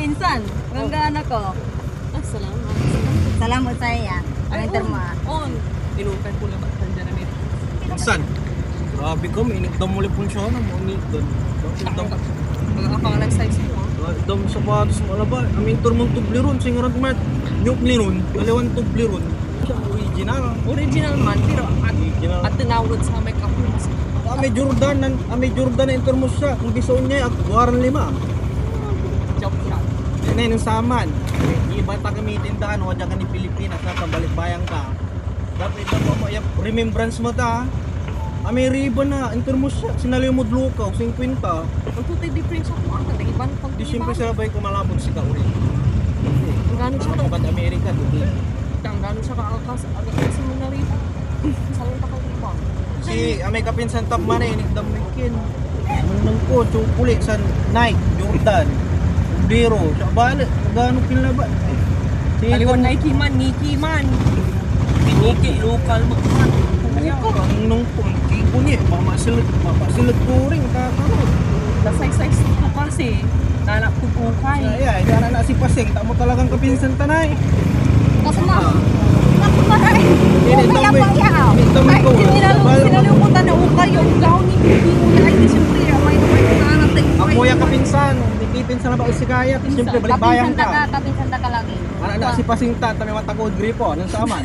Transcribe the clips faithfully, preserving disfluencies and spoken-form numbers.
Minsan, ganggaan ako. Ah, salamat. Salamat sa iya. Ay, Winter on, mo, ah. On. Inukay ko labat tan dyan na may Minsan, grabe ka, mainit daw mo lipon siya, ano, mainit doon. Bakit daw? Ang kapangalan size mo, ah. Ah, daw mo sapatos mo, ala ba? Amin turmon Toblerone, singaran ko may Toblerone, aliwan Toblerone. Siya original. Original man, pero at, Original. At tinawag sa may kapos. Ah, may Jordan, nan, ah, may Jordan na inter mo siya. Kung bisoon niya, at buwaran lima. Joke lang. Yan, yan, yung saman. Iba ta kami tindahan, o, dyan ka ni Pilipinas, nasa balik bayan ka. Dapat ito pa mo, yung remembrance mo ta. Ah, may ribbon na, inter mo siya, sinaliw mo dlukaw, singkwenta. Ang tutay difference ako, ang tatay, iban pag Di siyempre iban. Sabay ko malabot si Kauri. Ang gano'n siya Mga to? Kapag Amerika, di. Ang gano'n siya ka, ang kas-, ang kasi mo na ribbon. Sa yung takal ribbon. Si, ah, may kapinsan tap man eh, inikdam ni Ken. Nung ko, chocolate, san Nike, Jordan, Biro, sa balik, gano'n kinlaba. Si Aliwan Nike man, Nike man. Nike, local mo man. Ang nung ko, ang tipo ni, mamasilip, mamasilip ko rin, kakaro. Nasay-say ko kasi, nalak ko ukay. Ay, ay, yan na si Paseng, tamo talagang kapinsan tanay. Kasi ma, ako pa rin. Hindi, Okay lang tamo, bang ihaw? hindi, tamo Ay, ko. hindi na, Sabay, sinaliw ko ta na ukay yung gown ni Hindi mo na, ay, di siyempre, may naman yung anak tayo. Ako yung kapinsan, hindi pinsan na ba si Kaya? Siyempre, balik bayan Kapinsan ta ka. ka, kapinsan ta ka lagi. Ano na, si Pasing ta, tami mata ko, gripo, anong saman?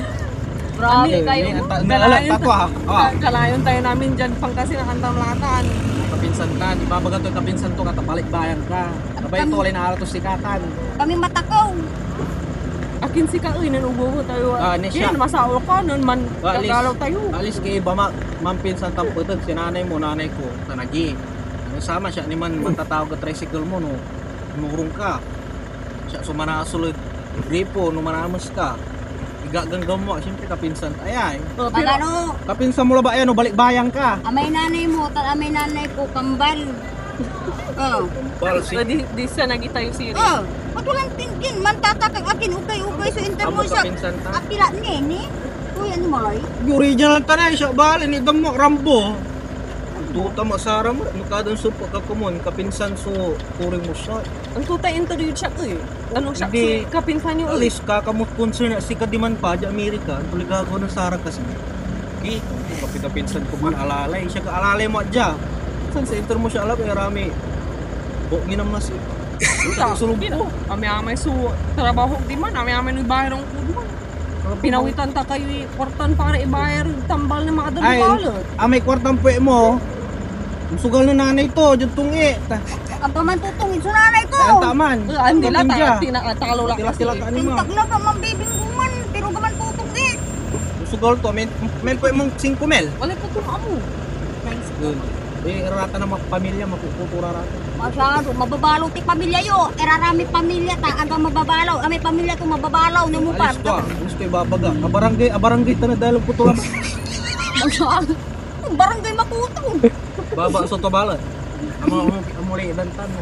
Grabe Ano, kayo. may ata-, Kalayon, naalala, tatwa, ah. ka-, kalayon tayo namin dyan, Pangasinan, Antamlatan. Kapinsan ta, di ba, baga to, kapinsan to, katabalik bayan ka. Sabay Kami to, walay naaratos si Katan. Kami matakaw. Akin si Kaoy, nanubo tayo. Ah, ni siya. Yan, masawa ka, nun man, Ah, alis, gagalaw tayo. alis kay iba ma-, mampinsan tampeteg, si nanay mo, nanay ko, tanagi. Ano sama siya, ni man matatawag ka tricycle mo, no? Nurong ka. Siya, so manasol ed gripo, no manames ka. Igaganggam mo, siyempre, kapinsan, ay, ay. Oh, pero Magano, Kapinsan mo la ba, ayan, no, balik bayan ka. Amay nanay mo, tan amay nanay ko, kambal. Oh. Balsi. So, di, di sa nagitayo si Oh, patulang tingkin, mantatakag akin, ukay-ukay so inter mo Amo siya. kapinsan ta. Apila ni, ni? Kuya ni Maloy? Yung original ta na, siya, bali, ni Damo, Rambo. Ang tuta mo, Sara mo, no, kadon so pagkakomon, kapinsan so, turing mo siya. Ang tuta, introduce siya, eh. Ano siya, Hindi. si kapinsan niyo, At eh. least, kakamot concern na si Kadiman pa, di Amerika, ang tuloy gagawa ng Sara kasi. Okay, kapit-kapinsan ko man, alalay. Siya ka, alalay mo, adya. San sa inter mo siya, alam, eh, rami. Bo, nginam na si Ito, Sulog ina, ko. Amay-amay so trabaho di man, amay-amay no bayar ang kudo man. Alam ko, Pinawitan ta kayo, eh, kwartan para ibayar tambal na mga Ay, dalubalo. ah, may kwartan po mo. Ang sugal na nanay to, dyan tungi. Ta- Ang paman tutungin so nanay to. Ay, ang taman. Ah, ang dila, Kapinja. ta-, tina-, talo lang kasi. Tila-tila ka ni mo. Tintag lang ka, mambibingguman, pero gaman tutungin. Ang sugal to, may, may po mong singko mil. Wala po itong amo. Yun. Eh, rata na mga pamilya, makukutura rata. Masyado, mababalaw ti pamilya yo. Irarami pamilya ta, aga mababalaw. Ah, may pamilya to mababalaw, no mo Alis ko, ah. Alis ko, ibabaga. Abarangay, abarangay ta na dalog ko to lang. Masyado. Barangay Makuto. Baba sa tabala. Amo, amo, amo, amo, amo,